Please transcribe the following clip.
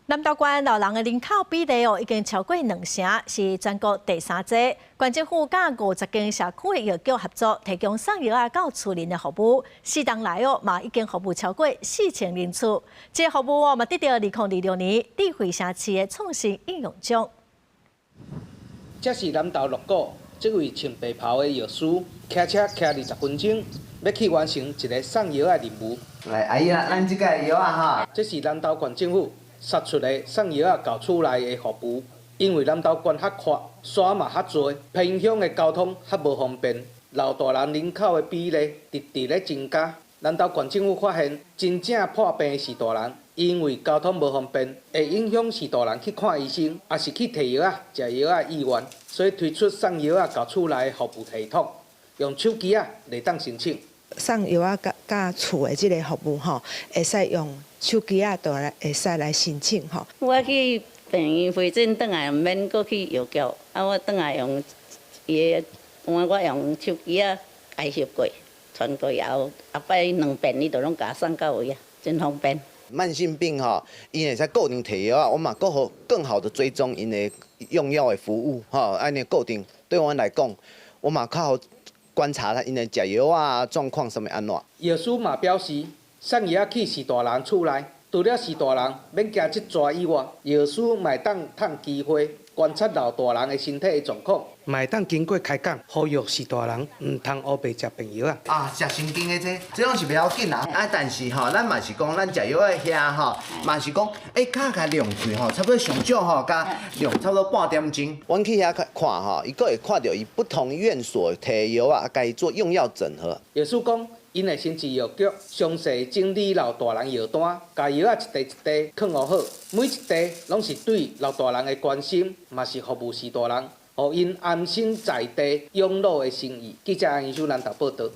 南投縣老人的人口比例哦，已經超過兩成，是全國第三濟。縣政府佮50間社區的藥局合作，提供送藥仔到厝鄰的服務。4冬來哦，嘛已經服務超過4000人次。這個服務哦，嘛得著2026年智慧城市的創新應用獎。這是南投鹿谷這位穿白袍的藥師，騎車騎20分鐘，欲去完成一个送藥仔的任務。來，阿姨啦，咱這個藥仔哈。這是南投縣政府殺出的送藥仔到厝內的服務，因為南投縣較闊，山嘛較濟，偏鄉的交通較無方便，老大人人口的比例直直咧增加。南投縣政府發現，真正破病的序大人，因為交通無方便，會影響序大人去看醫生，抑是去提藥仔、食藥仔的意願，所以推出送藥仔到厝內的服務系統，用手機仔會當申請。送藥仔到厝的這个服務吼，會使用手機仔就來會使來申請吼。我去病院回診轉來，毋免閣去藥局，啊，我轉來用伊的，我用手機仔開翕過，傳過以後，後擺兩遍伊就攏共送到位啊，真方便。慢性病吼，𪜶會使固定提藥仔，我嘛閣好更好的追蹤𪜶的用藥的服務，吼，按呢固定對阮來講，我嘛較好觀察𪜶的食藥仔狀況啥物按怎。藥師嘛表示，送藥仔去序大人厝內，除了序大人免行這逝以外，藥師嘛會當趁機會觀察老大人的身體的狀況，嘛會當經過開講，呼籲序大人毋通烏白食便藥仔。啊，食神經的這，這攏是袂要緊啦。啊，但是吼，咱嘛是講，咱食藥仔遐吼，嘛是講，欸，較共量開吼，差不多上少吼，共量差不多半點鐘。阮去遐看吼，伊閣會看著伊不同院所提藥仔，共伊做用藥整合。藥師講，𪜶會先去藥局詳細整理老大人藥單，共藥仔一袋一袋囥予好，每一袋攏是對老大人的關心，嘛是服務序大人，予𪜶安心在地養老的心意。記者楊秀南投報導。